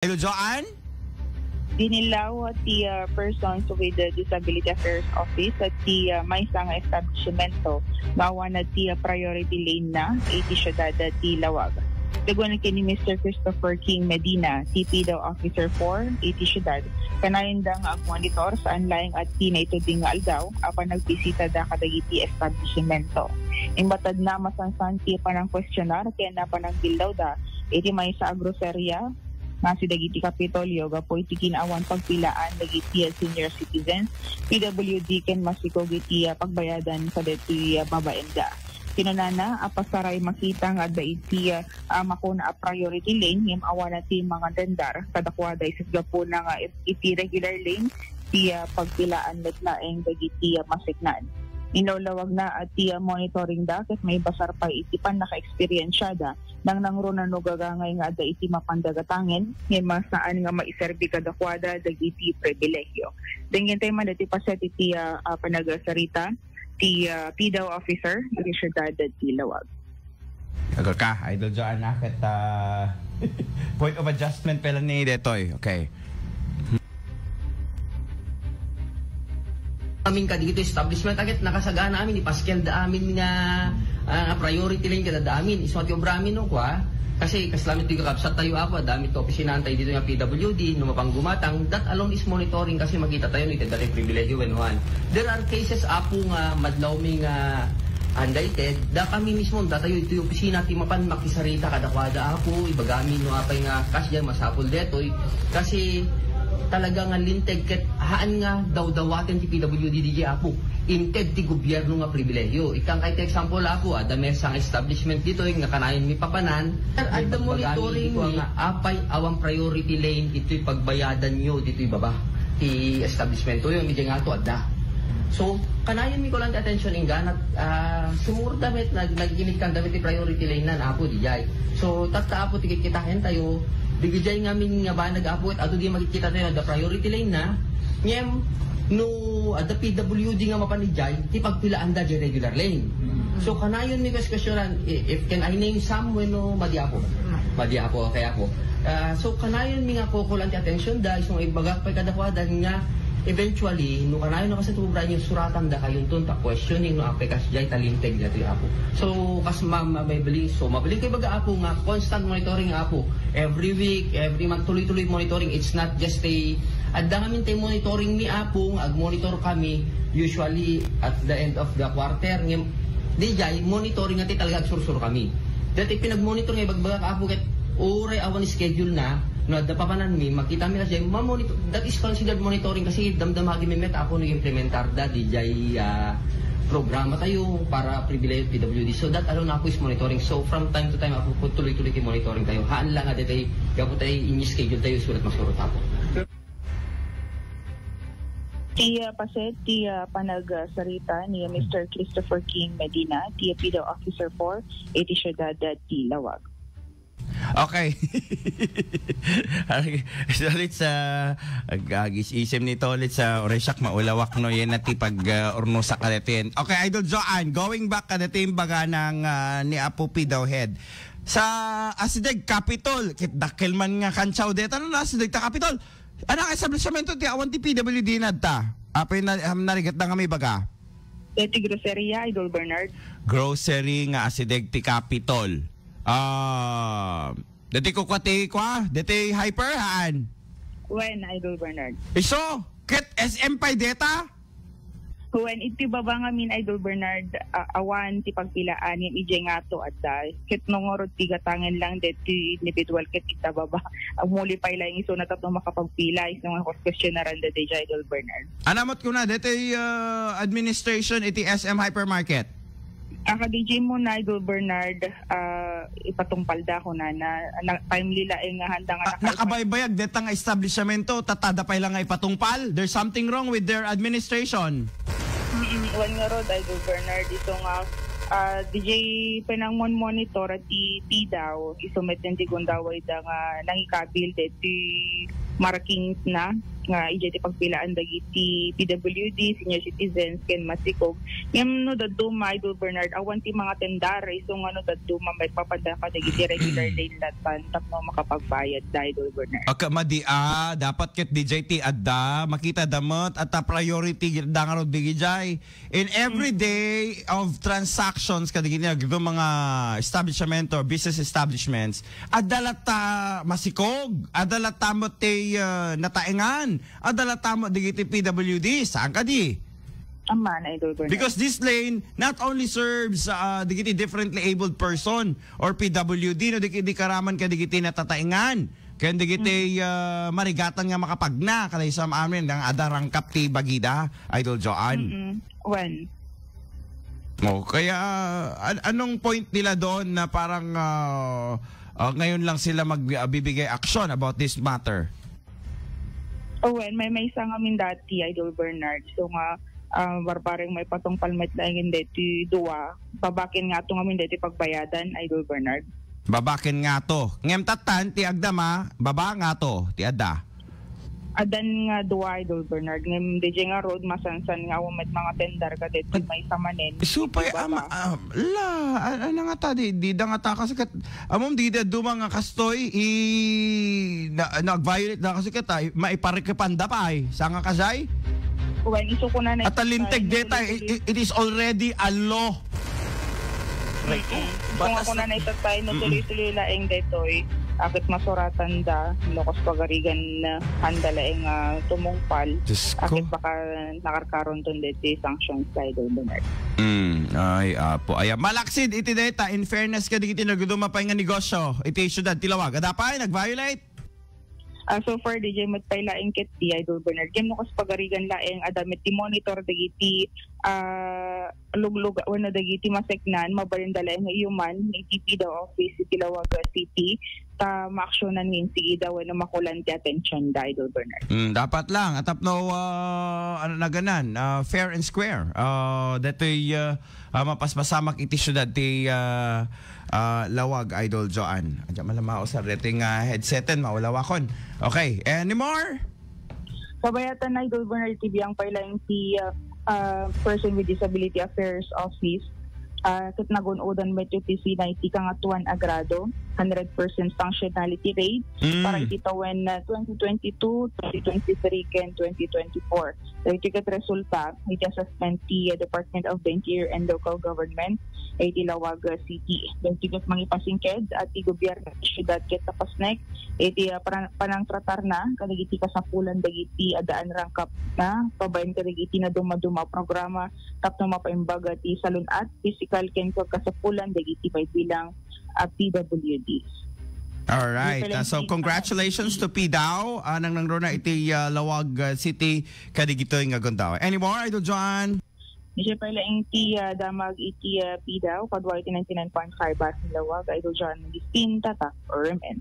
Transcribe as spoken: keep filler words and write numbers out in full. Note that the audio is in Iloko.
Idol Joanne? Dinilaw ti ah, Persons with Disability Affairs Office at ti ah, maysa nga establishmento nga awan ti ah, priority lane na iti siudad ti Lawag. Daguan ken ni Mister Christopher King Medina, ti PDAW Officer four iti siudad, kanayonda nga agmonitor saan laeng a ti naituding nga aldaw a panagbisitada kadagiti establishmento. Imbatadna, masansan ti panangkuestionar ken pananggillawda iti maysa a groceria nga si dagiti Kapitolyo gapu iti kinawan pagpilaan dagiti senior citizens, P W D ken masikog iti ah, pagbayadan kadagiti ah, babaenda. Kinunana a pasaray makita nga adda iti ah, makuna a priority lane ngem awan ti mangandandar kadakuada isu gapuna nga it- iti regular lane ti ah, pagpilaan met laeng dagiti ah, masiknaan. Inlawlawagna a ti ah, monitoring da ket maibasar pay iti pannaka-eksperyensada nang nangruna no gagangay nga adda iti mapanda gatangen ngem saan nga maiserbi kadakuada dagiti pribilehiyo. Denggen tayo man dati paset iti ah, ah, panagsarita ti ah, PDAW officer iti siudad ti Lawag. Agor ka, Idol Joanne, ah, ket ah, point of adjustment pala ni Detoy. Okay. Amin kadagiti establishment, aket nakasagana amin, ipaskel da amin nga ah, priority lane kada da amin. Isu ti obra amin no kwa. Kasi kaslamit ti kakabsat tayo, Apo, adda amin to opisina tayo dito nga P W D, no mapanggumatang, that alone is monitoring kasi makita tayo ni kada pribilehiyo wenno han. There are cases, Apo, nga madlaw mi nga undated, da kami mismo, datayo iti opisina, ti mapan makisarita kadakuada, Apo, ibagami no apay nga kas diay masapul detoy. Kasi talaga nga linteg ket haan nga dawdawaten ti P W D diay, Apo. Inted ti gobierno nga pribilehiyo. Ikkan kay ti example, Apo, adda maysa nga establishment ditoy nga kanayon mi papanan. Adda monitoring mi nga apay awan priority lane itoy pagbayadan yo ditoy baba ti establishment. Toy, mi diay nga to adda. So, kanayon mi ko lang ti attention ingganat, ah, sumurda met, nag-, nag-inikkan damit ti priority lane nan, Apo, diay. So, tatta, Apo, ti kitkitaen tayo, digidiay ngamin nga banag, Apo, ket adu di makikita tayo, adda priority lane na, ngem, no, adda P W D nga mapan idiay, ti pagpilaan da diay regular lane. So, kanayon mi kas-, questionan, i-, if can I name some wenno madi, Apo? Madi, Apo, okay, Apo. Ah, so, kanayon mi nga kukulan ti attention da, isu nga ibaga pay kadakuada nga eventually, no kanayon na kasi tubo branyo, suratan da kayo ton ta questioning no apay kas jay talinteg na ti Apo. So, kas ma-, ma-, mabilin, so, mabilin ko ibaga, Apo, nga constant monitoring, Apo. Every week, every month, tuloy-tuloy monitoring. It's not just a, adda ngamin tay monitoring ni Apo, nga ag-monitor kami, usually at the end of the quarter. Ngem, di jay, monitoring nga ti talaga agsursur kami. Dati pinag-monitor nga ibagbaga ka, Apo, ket uray awan schedule na, no adda papanan mi, makita mi kasi, ma-monitor, that is considered monitoring kasi damdama mi met, Apo, no implementar da, di jay, ah, programa tayo para pribilehiyo P W D. So that alone, Apo, is monitoring. So from time to time, Apo, tuloy-tuloy ti monitoring tayo. Haan lang nga dati, gapu tayo, in-schedule tayo, surat masurot, Apo. Ti ah, paset ti ah, panagsarita ni Mister Christopher King Medina, ti PDAW Officer four, iti siudad ti Lawag. Okay. Sorry sa ag-, agis-isem nito ulit sa oresak maulawak no yan na ti pag uh, urnusak ka dito yan. Okay, Idol Joanne, going back ka dito yung baga ng ah, ni Apo P daw head. Sa Asideg Capitol, kit dakkel man nga kantsaw dito, ano na Asideg ta Capitol? Ano ang establishmento ti awan ti P W D na ta? Apay na, um, narigat na nga may baga? Dati groceria, Idol Bernard. Grocery nga Asideg ti Capitol. Ah, dati ko kwa ti kwa, dati hyper haan. When, Idol Bernard? Iso, ket S M pay deta? When iti baba ngamin, Idol Bernard, ah, awan ti pagpilaan, ngem idiay nga to adda. Ket no ngarud ti gatangen lang deti individual ket ita baba. Agmuli pay laeng isu na tapno makapagpila, isu nga questionaran deti, Idol Bernard. Anamot ko na, deti uh, administration iti S M hypermarket. Ang ka-D J mo na, Idol Bernard, ah, ipatungpal da ko na, na, na timely laeng nga handa nga Ah, nakabaybayag deta nga establishmento, tatada pay lang nga ipatungpal. There's something wrong with their administration. Mm-mm, wan nga rod, Idol Bernard, ito nga Ah, D J, panangmon-monitor ti PDAW, isu met ti gundawayda nga nangikabil deti markings na, nga idiay ti pagpilaan dagiti P W D, senior citizens, ken masikog. Ngem no dadduma, Idol Bernard, awan ti mga tendar, isu nga no dadduma, maipapandak dagiti regular lane latan tapno makapagbayad da, Idol Bernard. Aka madi, ah, dapat ket D J ti adda, makita da met, at priority da nga rod D J. In every day of transactions kadagiti nagdum mga establishment or business establishments, adda latta masikog, adda latta met ti, ah, nataengan, adda latta met dagiti P W D, saan kadi? Amana, Idol Bernard. Because this lane not only serves, ah, dagiti differently abled person or P W D, no, dagiti karaman kadagiti natataengan. Ken dagiti, ah, marigatan nga makapagna, kada isam amin, nga adda rangkap ti bagida, Idol Joan. Mm-mm. Wen. Oh, kaya, an-, anong point nila doon na parang, ah, ah, ngayon lang sila mag-, ah, bibigay action about this matter? Oh, wen, may, may isa ngamin dati, Idol Bernard. So nga, ah, barbareng maipatungpal met laeng deti dua. Babaken nga ato ngamin deti pagbayadan, Idol Bernard. Babaken nga to. Ngem tattan, ti agdama, baba nga to, ti adda. Adan nga dua, Idol Bernard. Ngem, D J nga road, masansan nga awan met mga tendar ka dito, may samanen. Supay, ama, ah, la, a-, ano nga ta, di, di da nga ta kasi kat, amom, di da duma nga kastoy, i, na, nag-violate da kasi kat, ay, maiparikipanda pa, ay. Sa nga kasay? Wen, isu ko na na At alinteg deta, it, it is already a law. Right. Mm-mm. Kung batas ako na na. Naitattay, no, mm-mm, tuloy-tuloy laeng detoy. Akit masuratan da, no, kas pagarigan na, handa laeng, ah, tumungpal. Diyos ko. Akit baka nakarkaron ton deti sanctions tayo doon, Bernard. Mm, ay, apo. Ay, malaksid iti deta, in fairness ka, di iti nagduma pa nga negosyo, iti syudad, ti Lawag. Adda pay nag-violate? Ah, so far, D J, met pay laeng ket di, Idol Bernard. Ngem no kas pagarigan laeng, adda met ti monitor dagiti, ah, luglugan wenno dagiti maseknan, mabalin da laeng nga iyuman iti PDAW office iti Laoag City, ta maaksyonan nga insigida wenno makulan ti atensyon da, Idol Bernard. Mm, dapat lang, tapno, ah, ano na ganan, ah, fair and square. Ah, detoy, ah, ah, mapaspasamak iti syudad ti, ah, ah, Lawag, Idol Joan. Adya malamausar deti nga headseten, maulawakon. Okay, anymore? Kabayatan, Idol Bernard, ti biang pay laeng ti, ah, ah, Person with Disability Affairs Office. Ah, ket nagun-odan met iti sinay ti Kangatoan a Grado, hundred percent functionality rate, mm, para iti tawen, ah, twenty twenty-two, twenty twenty-three, ken twenty twenty-four. Dagiti ket resulta iti assessment ti, ah, Department of the Interior and Local Government iti Lawag, ah, City. Dagiti ket mangipasingked a ti gobyerno ti siudad ket napasnek iti, ah, panan-, panangtratarna kadagiti kasapulan dagiti addaan rangkap na babaen kadagiti nadumaduma a programa tapno mapaimbag ti salun-at, pisikal ken kasapulan dagiti bilang a P W Ds. All right. Iti pala Ah, so, iti congratulations to PDAW, ah, nang nangruna iti, ah, Lawag, ah, City, kadigitoy nga gundaway. Any more, Idol John? Di siya pala iti, ah, damag iti, ah, PDAW, kadua iti ninety-nine point five Bars ni Lawag, Idol John Magistine, Tatak, R M N.